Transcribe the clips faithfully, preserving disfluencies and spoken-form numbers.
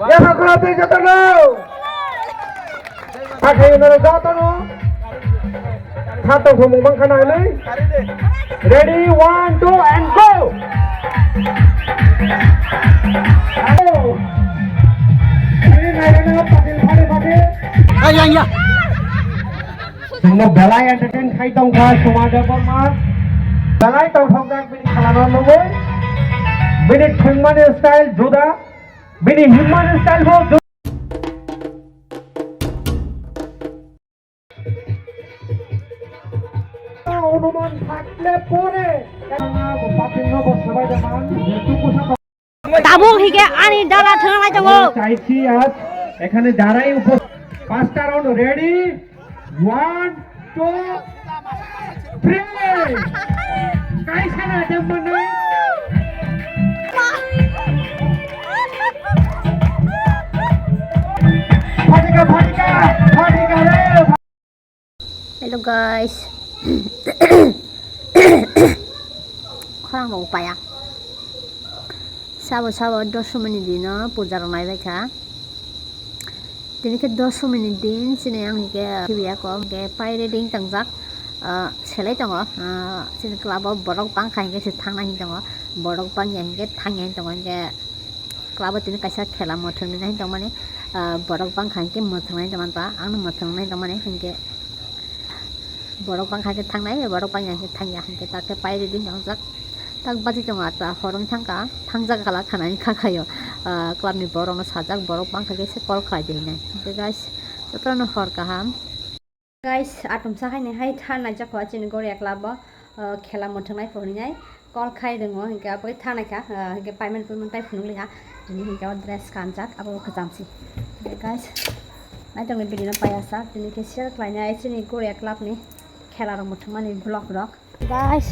Yamakura twi jotono hathai noro jotono khato khumung bangkha nai. Ready, one, two, and go. Chwngno belai entertain khai tongkha Soma Debbarma. Belai tongthokjak bini khelano nugwi. Bini thwngmani style juda, bini himmani style bo juda. Onuman thakle pore. Tabuk hike ani dala thwng nai tongo. Chaisi aaj ekhane jarai upo-, pasta round ready, one, two, three. Kaisa na jam nai. Phatika, phatika, phatika re. Hello guys. Khorang bo upaya. Sabo sabo doshomini dino puja rok nai bai kha. Tini khe doshomini din chini ang hike khibiya kok hike pai reading tangjak. Ah, selai tongo. Ah, chini club o borok bangkha hingke se thangnai hin tongo. Borok bangya hingke thangya hin tongo hingke. Club o tini kaisa khela mwthangwi nai tongmani, ah, borok bangkha hinkhe mwthangwi tongmani ta, ang no mwthangwi tongmani hinkhe borok bangkha hinkhe thangnai, borok bangya hinkhe thangya hinkhe ta khe pai ready wngjak. Tak baji tongo ata hor wng thangkha, thangjak kala khanani kha khaio, ah, club ni borok no sajak, borok bangkha khe se call khlai di hinwi. Hinkhe guys, jotono hor kaham. Guys, atomsa haini hai thanai jakho chini Goria club o, uh, khela mwthwngnai phorinai call khai ringo, hinkhe abo khe thanai kha, uh, hinkhe payment payment tai phunuk liha, tini hinkhe o dress kanjak abo kwcham si. Hinkhe guys, naitongni video no paiya sa, tini khe share khlainai chini Goria club ni khela rok mwthwngmani vlog rok. Guys,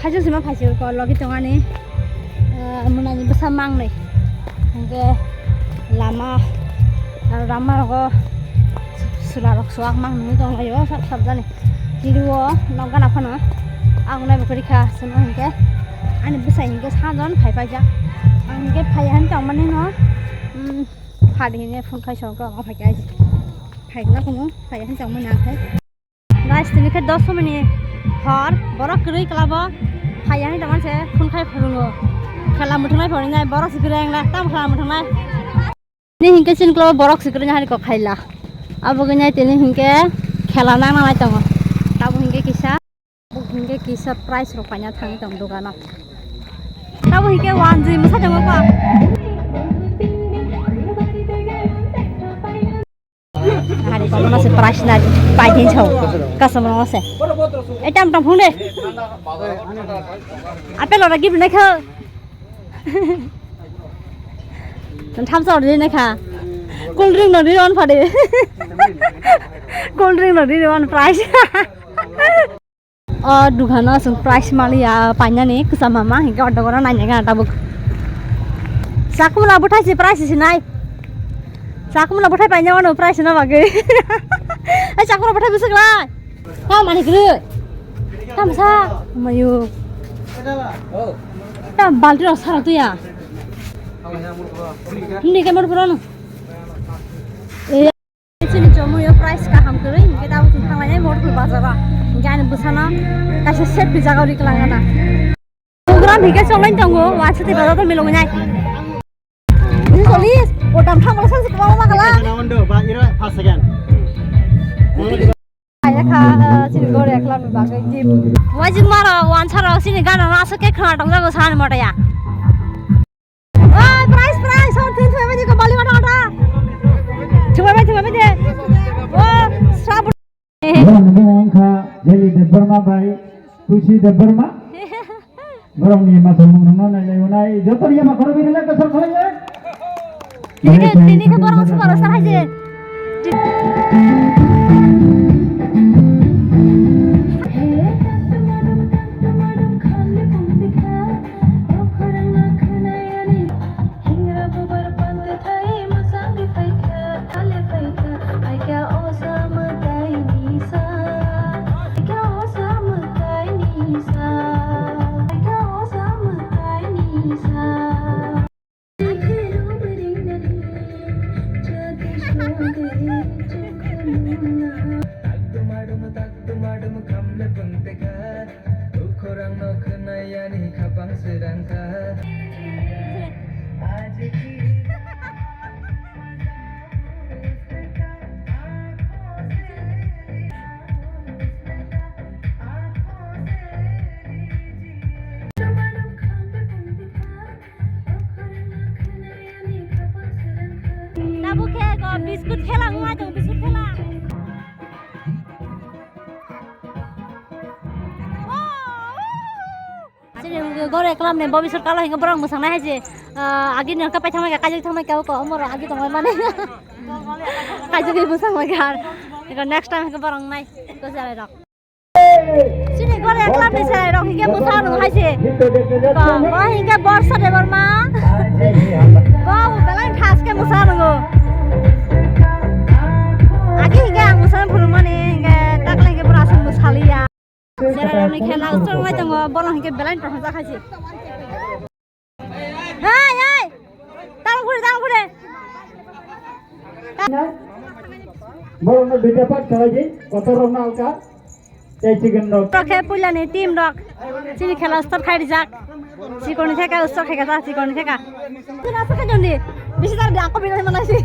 hajo sima phaisir ko logi tongani, ah, munani bwsa mangnwi. Hingke lama, ah, lama rogo sula rok suak mang nungwi tonglaio sab sab jani. Kiru o nok gana phano ang nai bo kwrwi kha sino hingke ani bwsai hingke sajon phai paijak. Ang hingke phai han tongmani no, mm, phadi hine phone khai songkhe omo phaikhe aji. Phaikhe na kumu phai han tongmani ang khai. Guys, tini khe doshomini hor, borok kwrwi kwlabo phaiya hwnwi tongmani se phone khai phwrwngo. Khela mwthwngnai phwrwngnai, borok se kwrwi wngla, tamo khela mwthwngnai. Tini hinkhe chini kwlabo borok se kwrwini hari kok khaila. Abo gwnai tini hinkhe khela nang nangnai tongo. Tabo hinkhe kisa, hinkhe kisa price rok paina thangwi tong dogano. Tabo hinkhe wanjwi mwsai tongo kok. Hari kono se price na pai din chau. Customer no se. E tam tam phung de. Apple ora gift na kha. Tham sa ora na kha. Cold drink no ri on phade. Cold drink no ri on price. O dukano chwng price maliya painani kwcham mama hinkhe order gora nainai gana tabuk. Chakumla bwthai se price se nai. Chakumla bwthai paina wano price no bagwi. Ai chakumla bwthai bwswk lai. Ta mani kwrwi. Tamsa mayu. Ta balti rok sara tuya. Hindi ke mor purono. Chini chomui o price kaham kwrwi, hinkhe tabuk chwng thanglainai Motorpur bazar o. Hinkhe ani bwsano kaisa safety jaga o riklang gana. Program hinkhe chonglain tongo, wansati bazar o milongwi nai. Ini solis, o dam thangmala sansi kwbangma kala. Kaya kha, eh, chini gore eklam ni bagwi gift. Wajik maro, wansaro, chini gana no aswk khe khna tongjago sani motaya. Oi, price, price, hor, thin, thumai bai, ko bali wata, wata. Thumai bai, thumai bai de. O, sab. Borokni mung wngkha Jeli Debbarma bai Tusi Debbarma. Borokni masa mung rwno nailai unai. Joto ni yama khoro bini lai kasar khalai ya. Tini khe, tini khe borok se borok sa hai je. Tabuk khe ko biscuit khela wngma tongo, biscuit khela. Chini gore kalam ni Bobiswar kalo hinga borok mwsang nai hai se, ah, agi ni hwnkhe paithak mai kha, kaijak thang mai kha, o ko omoro agi tong mai mani. Kaijak ni mwsang mai kha. Ego next time hwnkhe borok nai ko jalai rok. Chini gore eklam ni chwrai rok hinkhe bwsa rwng hai se. Bo, bo hinkhe Borsa Debbarma. Bo belai thas khe bwsa rwngo. Agi hinkhe ang bwsa phunukmani hinkhe takla hinkhe bwrwi aswk bwsaliya. Chwrai rokni khela chwng lai tongo, borok hinkhe belai thas hai se. Hai, hai. Tamo khure, tamo khure. Borokno duita part khlai di, kotor rokno alka. Tei chicken rok. Rok khe puilani team rok. Chini khela start khai rijak. Chikoni theka start khai kha, chikoni theka. Chini aswk khai doni. Bisi tar di, ako bini mana si.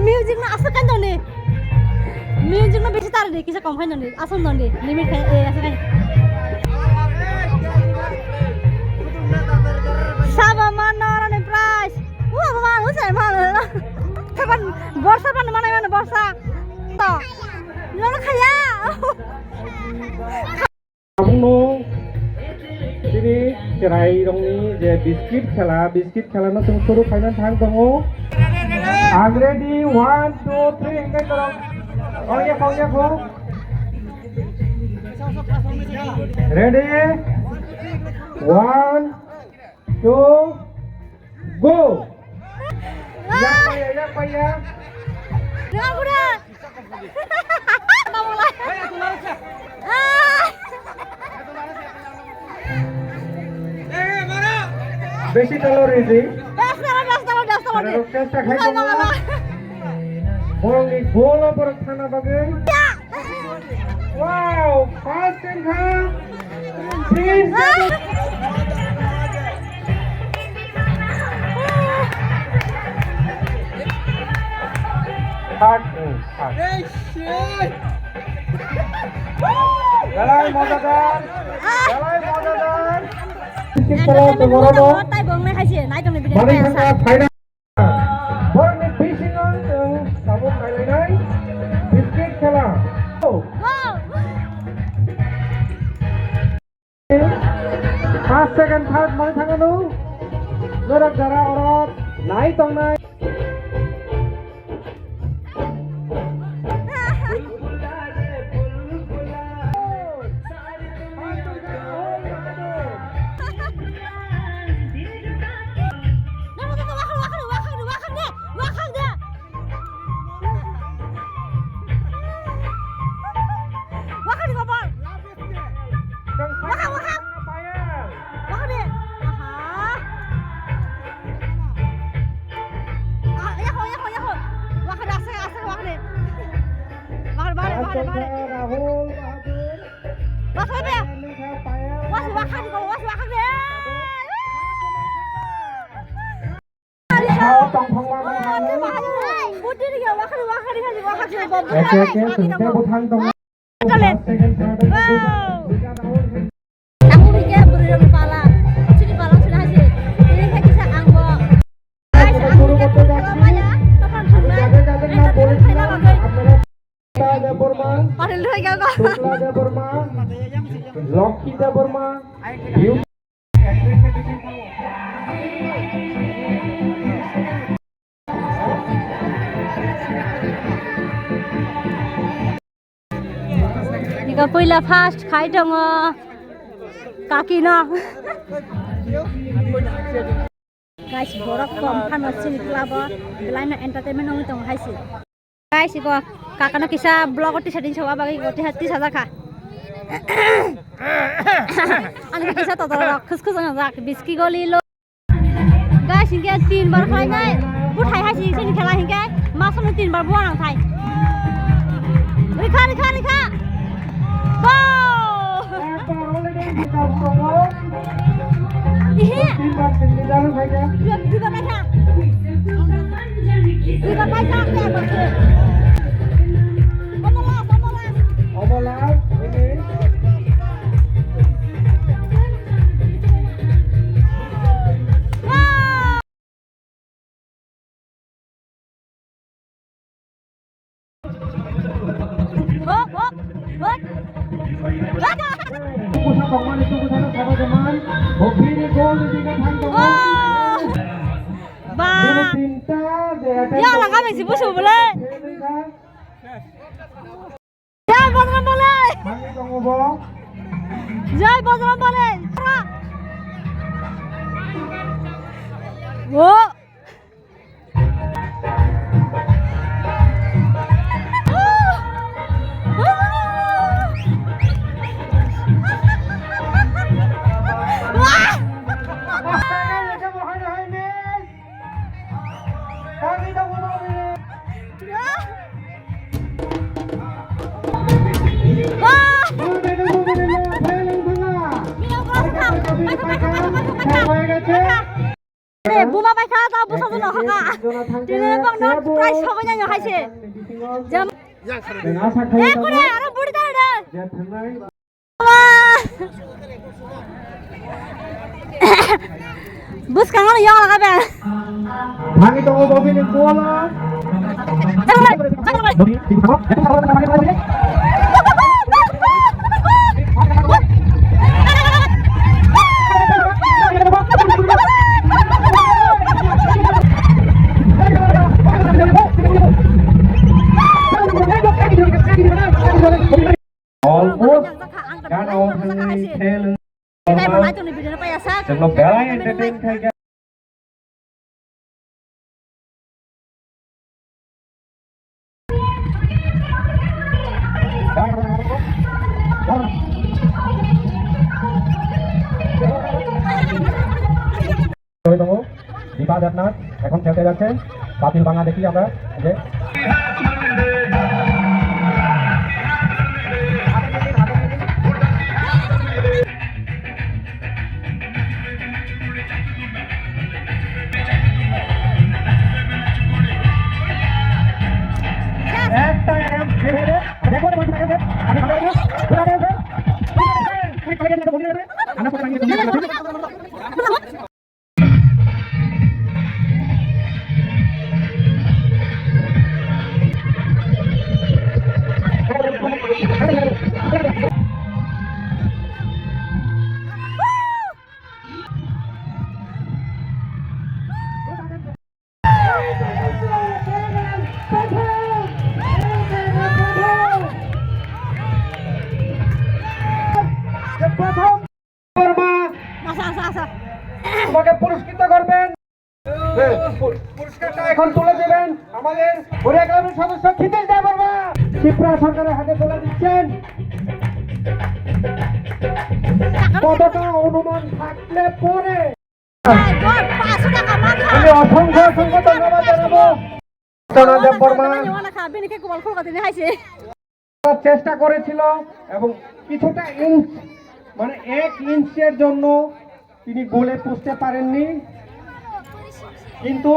Music no aswk khai doni. Music no bisi tar di, kisa kom khai doni. Aswk doni. Limit khai, eh, aswk khai. Sabo man no rani prize. Wah, baba, usai man. Kapan borsa pan mana mana borsa. To. Nono khaya. Tabukno chini chwrai rokni je biscuit khela, biscuit khela no chwng suru khaina thang tongo. Ang ready, one, two, three, hingke korok. Ongya, ongya, ko. Ready, one, two, go. Yak paya, yak paya. Yak paya. Besi talo ridi. Das talo, das talo, das talo di. Chesta khai tongo. Borokni golo borok thana bagwi. Wow, first time kha. Please. Third, third. Belai mojadar, belai mojadar. Entertainment wngkha tongo, tai bo wngnai hai se, nai tongni video. Mani kaya thangkha sa. Final. Borokni bisingo chwng tabuk kailainai biscuit khela. Go! First, second, third mani thangano. Norok jara orok nai tongnai. Wakhang di gobol. Wakhang, wakhang. Wakhang di. Aha. Ah, yako, yako, yako. Wakhang di, ase, ase, wakhang di. Wakhang di, wakhang di, wakhang di. Rahul Bahadur. Wakhang di. Was, wakhang di, was, wakhang di. Eke eke sungte bwthang tongo. Wow. Tabuk hingke bwrwi rokni pala, chini pala chini hai se. Tini khe kisa ang bo. Guys, ang hingke bwrwi rok maya, tophan thwngnai. Entertainment khaina bagwi. Debbarma, Paril thoi gago. Shukla Debbarma, Lokhi Debbarma, Iko puila first khai tongo kaki no. Guys, borok kom phano chini club o belai no entertainment wngwi tongo hai se. Guys, iko kakano kisa vlog o tisa din sawa bagwi iko tisa, tisa jakha. Ani kisa totor rok khus khus wng jak biski goli lo. Guys, hinkhe tin bar khlainai buthai hai si sini khela hinkhe masomni tin bar buang nang thai. Rikha, rikha, rikha. Go! Ihe. Duibar paikha. Duibar paikha, aku yang bagus. Omo last, omo last. Omo last, ini. Wow. Hok, hok, hok. Tuku sa tongmani, tuku sa tongmani, man. Bokri ni gol ni diga thang tongo. Oh. Ba. Bini tinta, je attack. Ya, laga besi busu bole. Jai Bajrang Bali! Thangwi tongo bo. Jai Bajrang Bali! Wo! Wah! Buma bai kha, ta bwsa jona kha ka. Tini bang no price hogo nya hai se. Jam. Eh, kore, aro buri ta de. Bwskango yong laga be. Thangwi tongo bobini gola. Almost gun out ni khel. Chwngno belai entertain khaikha. Tongo, Dipa Debnath এখন খেলতে যাচ্ছে। বাতিল ভাঙা দেখি আমরা যে একটা এম দেখো, দেখো, দেখো, দেখো। প্রথম বর্মা আচ্ছা, আচ্ছা, আচ্ছা। তোমাকে পুরস্কৃত করবেন। হ্যাঁ, পু-, পুরস্কারটা এখন তুলে দেবেন আমাদের হরিয়া ক্লাবের সদস্য ক্ষিতেশ দেববর্মা। ত্রিপুরা সরকারের হাতে তুলে দিচ্ছেন। কতটা অনুমান থাকলে পরে। পাঁচশো টাকা মাথা। আমি অসংখ্য, অসংখ্য ধন্যবাদ জানাবো। চরণ দেববর্মা। চেষ্টা করেছিল এবং কিছুটা ইঞ্চ, মানে এক ইঞ্চের জন্য তিনি গোলে পুষতে পারেননি, কিন্তু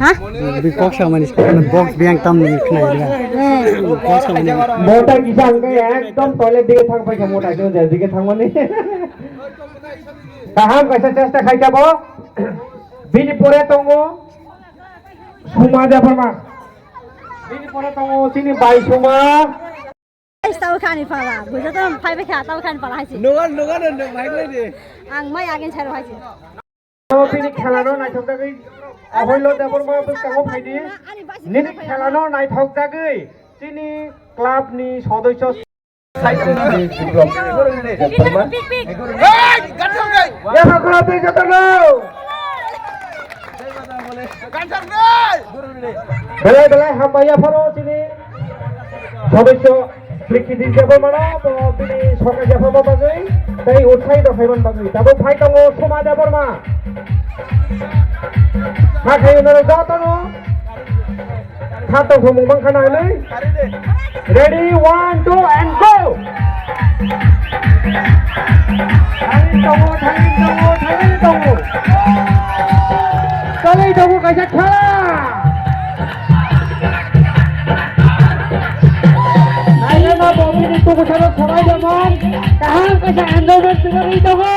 Ha? Bi kok samani box biang tam ni khnai dia. Eh. Kok samani. Mota kisa hwnkhe ekdom toilet dige thang paikha mota khe je dige thangmani. Kaham kaisa chesta khaikha bo. Bini pore tongo Suma Debbarma. Bini pore tongo chini bai Suma. Tau khani pala, bujo to phai bekha tau khani pala haisi. Nogan, nogan, no, bhai lai de. Ang mai agin charo haisi. Tamo bini khela no naithok jagwi Ahoilo Debbarma bwskango phaidi. Nini khela no naithok jagwi chini club ni sodoicho. Yaphar khulumdi jotono. Belai belai hambai yapharo chini sodosyo Prikiti Debbarmano bo bini soka yaphama bagwi tei utsai rokhaimani bagwi tabuk phai tongo Suma Debbarma. Hakhe noro jotono. Kha tongthokmung mankha na hwnwi. Ready, one, two, and go! Thangwi tongo, thangwi tongo, thangwi tongo. Choli tongo kaisa khela. Naina bo bini tukusano sabai jamon. Kaham kaisa enjoyment twiwi tongo.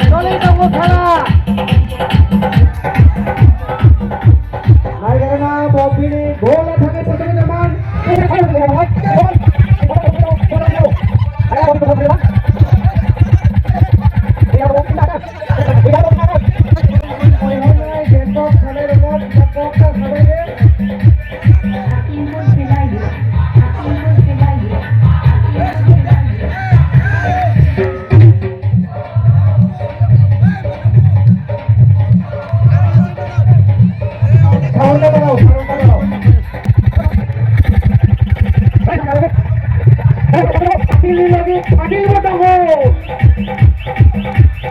Choli tongo khela. Naigana bo bini gola thangwi photo jaman. Patil ni loge patil bo tongo.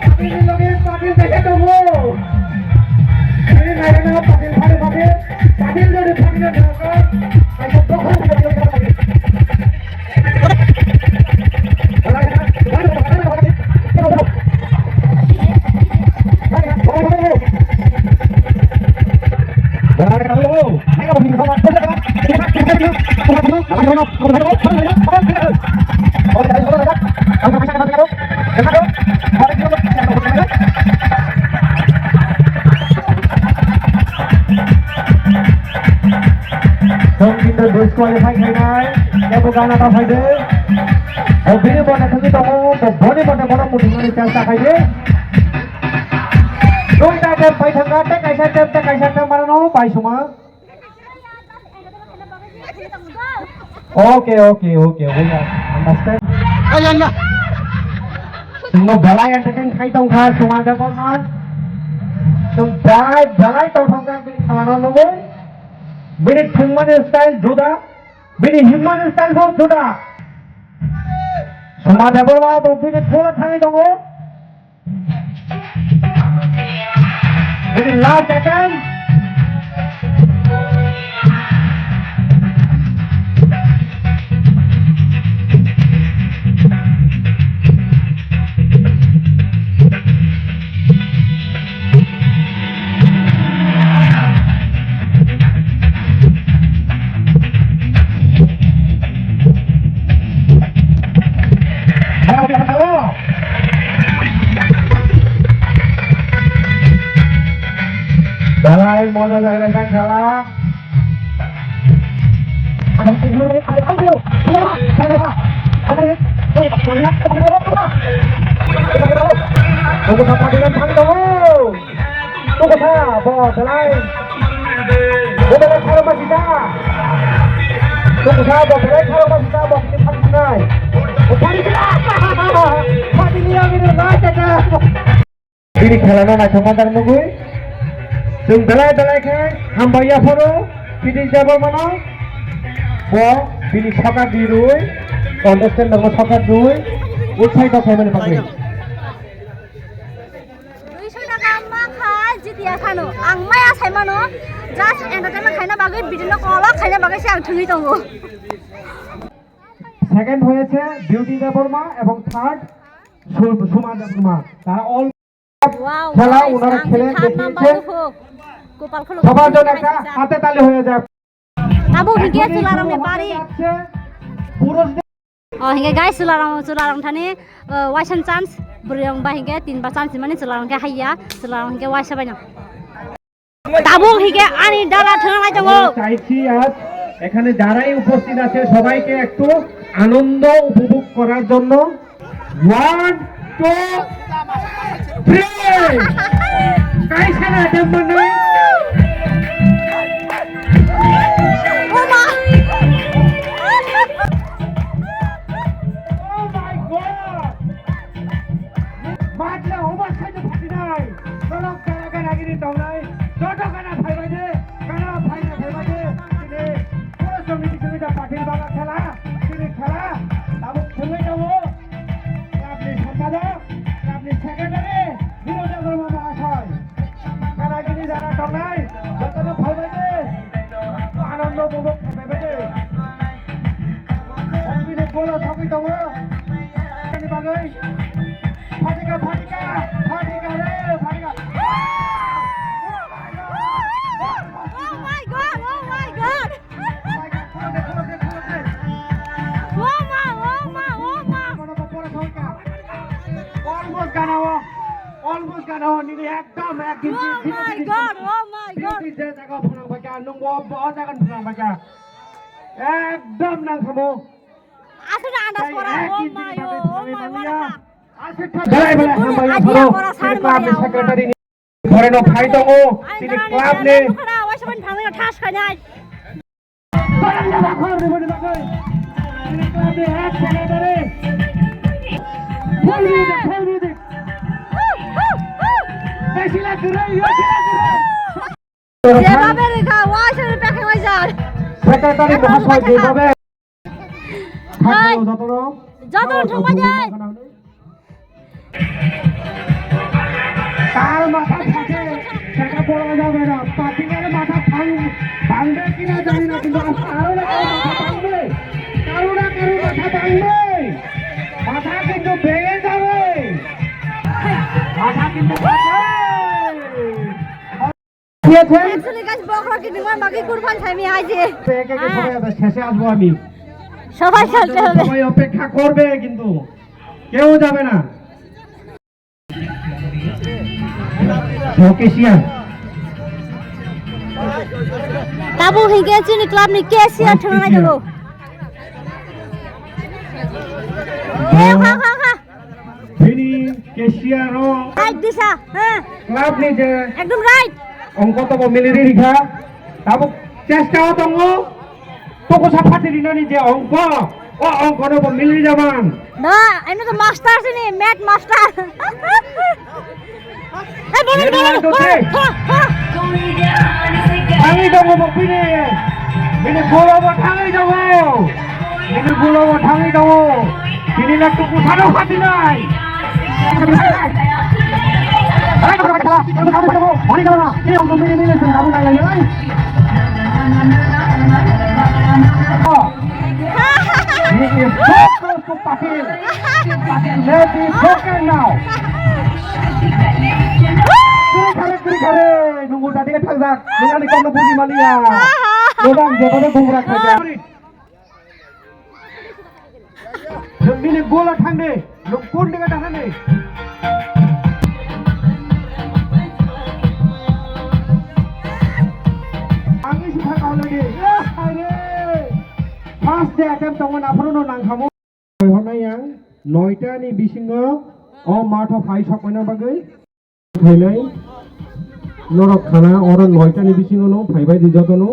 Patil ni loge patil kaisa tongo. Ini naikhe na patil phari phari patil jodi phari na thangkha. Kaisa dokhor phari phari. Tong kintu disqualify khainai, abo gana ta phaide. O bini bone thangwi tongo, bo boni bone bono muthungmani chesta khaide. Duita tep pai thangkha, tei kaisa tep, tei kaisa tep mano no pai suma. Okay, okay, okay, we understand. Chwngno belai entertain khai tongkha, Suma Debbarma. Chwng belai, belai tongthokjak bini khalano nugwi. Bini thwngmani style juda, bini himnani style bo juda. Suma Debbarma bo bini thula thangwi tongo. Ini last attempt. Belai moja jaga khan khala. Tunggu sampai dengan tang tunggu. Tunggu sa, bo belai. Bo belai kharo ma sita. Tunggu sa, bo belai kharo ma sita, bo kini thang sinai. Bo thang sinai. Pati ni yang ini na cha cha. Bini khelano naithokma jak nugwi. Chwng belai belai khe hambai yapharo. Piti jabo mano. Bo bini sokat di rwi. Contestant no sokat rwi. Utsai to khaimani bagwi. Duiso taka ma kha jitiya khano. Ang maya sai mano. Just entertainment khaina bagwi video no kolok khaina bagwi se ang thwngwi tongo. Second হয়েছে বিউটি দেববর্মা এবং third সু-, সুমা দেববর্মা। তারা all Wow, খেলা guys, ওনারা ang খেলে si Khan দেখিয়েছে। Number two. Kopal khuluk. সবার জন্য একটা হাতে তালি হয়ে যাক। Tabuk hingke chwlarokni bari. পুরুষ O hingke guys, chwlarok, chwlarok thani, uh, waisa chance, bwrwirok ba hingke tinba chance mani chwlarok hingke haiya, chwlarok hingke waisa baino. Tabuk hingke ani dara thwna nai tongo. চাইছি আজ এখানে যারাই উপস্থিত আছে সবাইকে একটু আনন্দ উপভোগ করার জন্য। One, two, three. Kaisa na jemma nai. Oh my. Oh my God. Matla oba sai de phati nai. Tolok kana kana gini tongnai. Joto kana phaibai de. Kana phaina phaibai de. Sini. Pura somiti somiti patil baga khela. Sini khela. Tabuk thwngwi tongo. Clubni sampado, clubni secretary, Niroj Debbarma Mahasoi. Karagini jara tongnai, jotono phaibai de. Anando bobok phaibai de. Bini golo thogwi tongo. Ani bagwi. Phatika, phatika, phatika re, phatika. Oh my God, oh my God. Almost gana o, almost gana o, nini ekdom ek inchi, Oh my God, oh my God. Bini je jaga phunang bacha, nung bo bo jaga phunang bacha. Ekdom nang thamo. Aswk na andas pora, oh my, oh my, oh my. Belai belai hambai aphano, secretary ni. Boreno phai tongo, tini club ni. Tini club ni head secretary. Full music, full music. Beshi lagre, beshi lagre. Jebabe rikha, waisa rikha khe waisa. Secretary mohasoi jebabe. Hai. Jotono. Jotono thangma jai. Kar matha thake, saka pora jabe na. Patingare matha bhang, bhangbe kina jani na, kintu aro na karo matha bhangbe. Karo na karo matha bhangbe. Matha kintu bhenge jabe. Matha kintu bhangbe. Actually, guys, বকরা কিনতে আমার বাকি কুরবান খাইনি আইছে। একে একে সবাই হবে, শেষে আসবো আমি। সবাই খেলতে হবে। সবাই অপেক্ষা করবে কিন্তু, কেউ যাবে না। Cashier. Tabuk hingke chini club ni cashier thangna nai tongo. He, ha, ha, ha. Bini cashier o. Right disa, ha. Club ni je. Ekdom right. Ongko tobo miliri rikha. Tabuk chesta o tongo. Toko sa phati rinani je ongko. O ongko no bo miliri jaman. Da, eno to master sini, math master. Hey, boleh, boleh. Thangwi tongo bo bini. Bini golo bo thangwi tongo. Bini golo bo thangwi tongo. Bini na tuku sano phatinai. Hey, bini golo bo thangwi tongo. Bini golo bo thangwi tongo. He is so close to Patil. Patil, let me broken now. Kiri khare, kiri khare. Nunggu tadi kan thangsak. Nunggu ni kono buji mania. Nunggu dia pada gumra khaja. Nunggu ni gola thangde. Nunggu pun dengan dah ni. Ang isi thang already. Ya, are. First day attempt tongo naphuru no nang khamo. Hwnai ang noita ni bisingo o matho phai sokmana bagwi phainai norok khana oro noita ni bisingo no phaibai di joto no.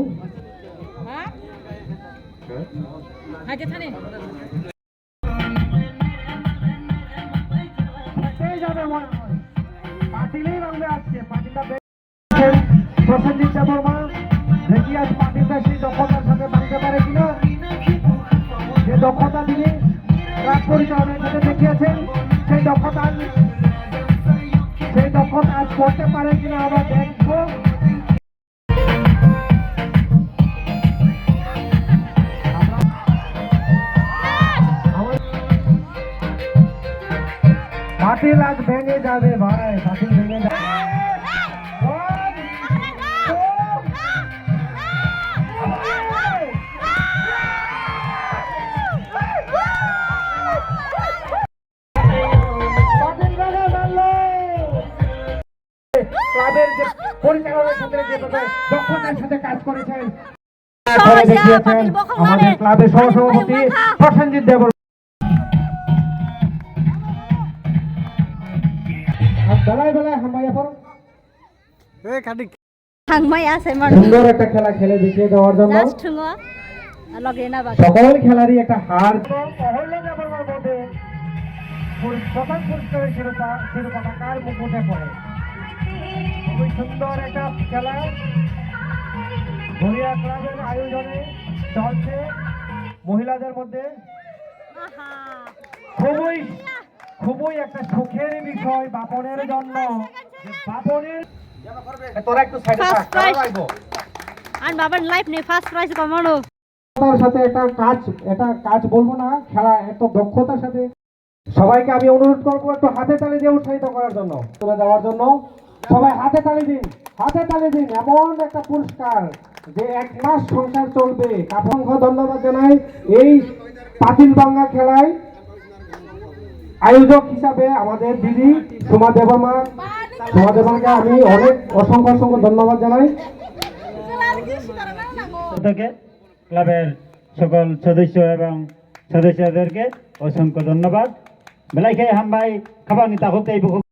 Patil ei bangbe aske, patil da be-, Prosenjit Debbarma, দেখি আজ পাটিলদা সেই দক্ষতার সাথে ভাঙতে পারে কিনা, যে দক্ষতা দিয়ে ক্লাব পরিচালনার ক্ষেত্রে দেখিয়েছেন, সেই দক্ষতা আজ, সেই দক্ষতা আজ করতে পারে কিনা আমরা দেখবো। পাতিল আজ ভেঙে যাবে ভাই, পাতিল ভেঙে যাবে। পাতিল ভেঙে ফেললো। ক্লাবের যে পরিচালনা ক্ষেত্রে যে দক্ষতার সাথে কাজ করেছেন, সহ করে দেখিয়েছেন পাতিল বখল আমাদের মানে ক্লাবের সহ সভাপতি প্রসেনজিৎ দেবর। আর বেলায় বেলায় হামাইয়া পড়ো। এই খালি থাংমাই আছে মার। সুন্দর একটা খেলা খেলে দেখিয়ে দেওয়ার জন্য। Just থুঙো। লগে না বাকি। সকল খেলারই একটা হার। মহল্লা দেবর মধ্যে পুর-, প্রথম পুরস্কারের শিরোপা, শিরোপাটা কার মুকুটে পড়ে? খুবই সুন্দর একটা খেলা। গড়িয়া ক্লাবের আয়োজনে চলছে মহিলাদের মধ্যে। আহা। খুবই, খুবই একটা সুখের বিষয় বাপনের জন্য। যে বাপনের, এ, তোরা একটু সাইডে থাক, prize। আর বাবার লাইফ নিয়ে ফার্স্ট প্রাইজ কমানো। তার সাথে একটা কাজ, এটা কাজ বলবো না, খেলা এত দক্ষতার সাথে। সবাইকে আমি অনুরোধ করবো একটু হাতে তালি দিয়ে উৎসাহিত করার জন্য, তুলে দেওয়ার জন্য। সবাই হাতে তালি দিন, হাতে তালি দিন। এমন একটা পুরস্কার যে এক মাস সংসার চলবে। অসংখ্য ধন্যবাদ জানাই এই পাতিল ভাঙ্গা খেলায় আয়োজক হিসাবে আমাদের দিদি সুমা দেবর্মা, সুমা দেবর্মাকে আমি অনেক অসংখ্য অসংখ্য ধন্যবাদ জানাই। থেকে ক্লাবের সকল সদস্য এবং সদস্যদেরকে অসংখ্য ধন্যবাদ। Belai khe hambai, khabangni takhuk tei bukhuk.